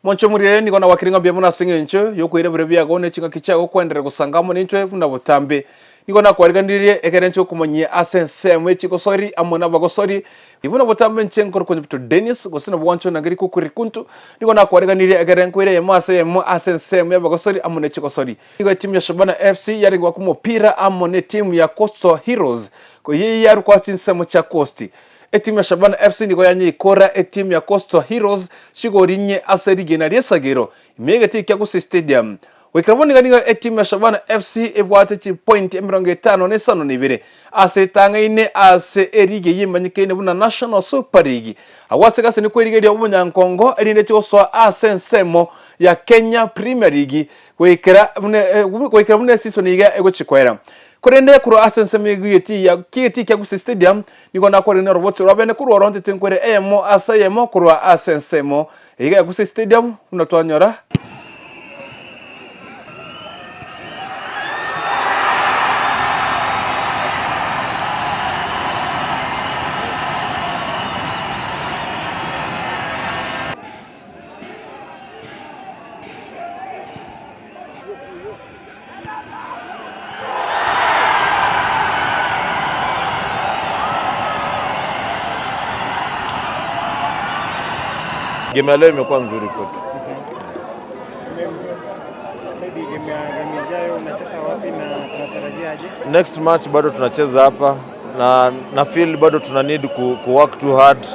Monche omorire nigo nagwakire ng'a mbuya mono ase engencho y'okoira ebiro biago ne chingaki chiago kwenderera gosanga amo naintwe buna botambe. Nigo nakwariganirie ekero inche gokomanyia ase ensemo ye chigosori amo nabagosori, buna botambe inche nkorokwa Nyabuto Dennis, gose nabo gwancha onange rikuku rikuntu, nigo nakwariganirie ekero nkoira eyemo ase eyemo ase ensemo y'abagosori amo ne chigosori. Nigo etimu ya Shabana FC yarenge goaka omopira amo netimu ya Coastal Heroes, eyio yarokwa chinsemo chia Coast. Etimu ya Shabana FC nigo yanyeikora etimu ya Coastal Heroes chigori inye ase rigena ri'esagero ime y'egetii kia Gusii Stadium. Goikera bono iga nigo etimu ya Shabana FC ebwate chipointi 52 ase etang'aine ase erigi eyio emanyekaine buna National Super League. Agwo ase egasi nikwerigeria obonyankongo erinde chigosoa ase ensemo ya Kenya Premier League goikera buna goikera buna esisoni iga egochia koera. Korende korwa ase ensemo y'egetii ya ki'egetii kia Gusii Stadium Nigo nakwarire norobocho rwa bene korwa orontete nkwere eyemo ase eyemo korwa ase ensemo eyio ya Gusii Stadium buna twanyora. Game ya leo imekuwa nzuri kwetu. Maybe game ya game ijayo unacheza wapi na tunatarajia aje? Next match bado tunacheza hapa na, na feel bado tuna need ku, ku work too hard.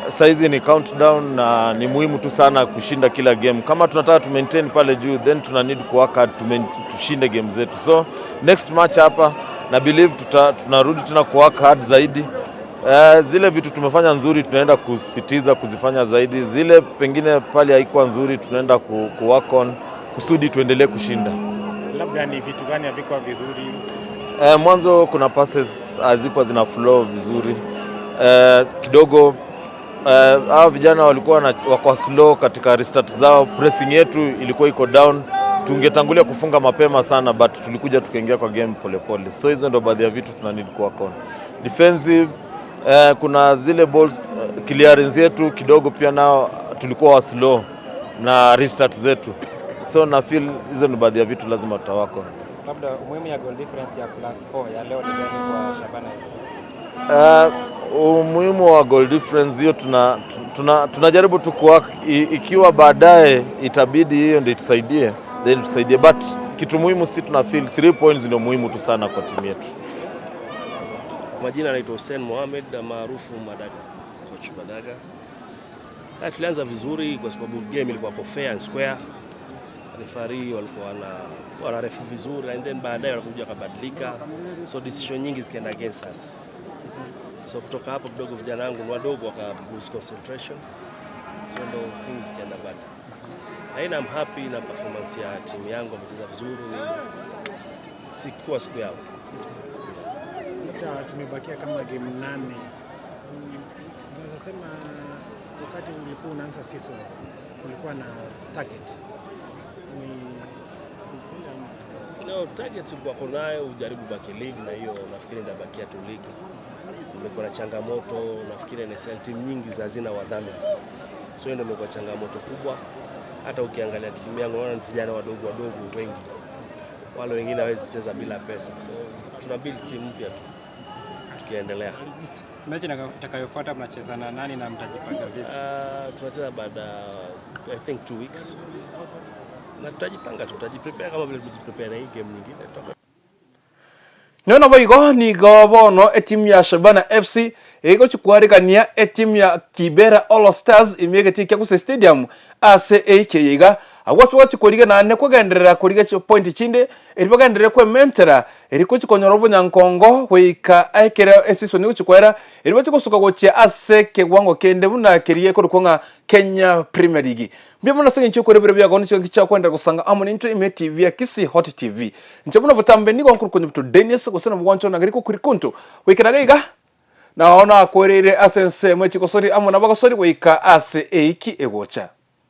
Saizi ni countdown na ni muhimu tu sana kushinda kila game. Kama tunataka tu maintain pale juu then tuna need ku work hard tu tushinde game zetu. So next match hapa na believe tuta, tunarudi tena ku work hard zaidi. Uh, zile vitu tumefanya nzuri tunaenda kusisitiza kuzifanya zaidi, zile pengine pale haikuwa nzuri tunaenda ku, ku work on kusudi tuendelee kushinda. Labda ni vitu gani havikuwa vizuri? Eh, mwanzo kuna passes hazikuwa zina flow vizuri eh, kidogo eh, hawa vijana walikuwa na, wako slow katika restart zao, pressing yetu ilikuwa iko down. Tungetangulia kufunga mapema sana but tulikuja tukaingia kwa game polepole, so hizo ndo baadhi ya vitu tuna need kuwork on defensive. Eh, kuna zile balls eh, clearance yetu kidogo pia nao tulikuwa slow na restart zetu, so na feel hizo ni baadhi ya vitu lazima tutawako on. Labda umuhimu ya goal difference ya plus 4 ya leo ni gani kwa Shabana FC? Uh, umuhimu wa goal difference hiyo tuna, tuna, tunajaribu tu kuwork ikiwa baadaye itabidi hiyo ndio itusaidie then tusaidie, but kitu muhimu si tuna feel 3 points ndio muhimu tu sana kwa timu yetu. Majina anaitwa Hussein Mohamed maarufu Madaga, coach Madaga. Na tulianza vizuri kwa sababu game ilikuwa kwa fair and square. Referee walikuwa wana wanarefu vizuri and then baadaye wanakuja wakabadilika, so decision nyingi zikaenda against us. So kutoka hapo kidogo vijana wangu ni wadogo waka lose concentration, so ndo things zikaenda bad. Lakini I'm happy na performance ya timu yangu, wamecheza vizuri, sikuwa siku yao. Labda tumebakia kama game nane, unaweza sema wakati ulikuwa unaanza season ulikuwa na target ni fulfill ama? No, targets ulikuwa nayo ujaribu baki league na hiyo nafikiri ndabakia tu league. Nimekuwa na changamoto, nafikiri NSL timu nyingi za hazina wadhamini, so hiyo ndio imekuwa changamoto kubwa. Hata ukiangalia timu yangu unaona ni vijana wadogo wadogo wengi, wale wengine hawezi cheza bila pesa, so tuna build timu mpya tu tukiendelea. Mechi itakayofuata mnacheza na nani na mtajipanga vipi? Uh, tunacheza baada I think 2 weeks na tutajipanga tu, tutajiprepare kama vile tumejiprepare na hii game nyingine. Tutakuwa Nono boigo nigo bono etimu ya Shabana FC egochikwarigania etimu ya Kibera All Stars ime egetii kia Gusii Stadium ase eiki eye iga. Agwo ase bagochi korigia naende kogenderera korigia chipointi chinde erio bagenderere kwementera erio gochi konyora obonyankongo goika ekero esisoni egochi koera erio bache gosuka gochia ase ekewango kende buna keria ekorokwa ng'a Kenya Premier League. Mbuya mono ase eng'encho y'okoira ebiro biago ne chingaki chia koenderera gosanga amo naintwe ime TV ya Kisii Hot TV. Inche buna botambe nigo nkorokwa Nyabuto Dennis gose nomogwancho na Geriku Kurikuntu. Goikera iga iga nao nakoereire ase ensemo ye chigosori amo nabagosori goika ase eiki egocha.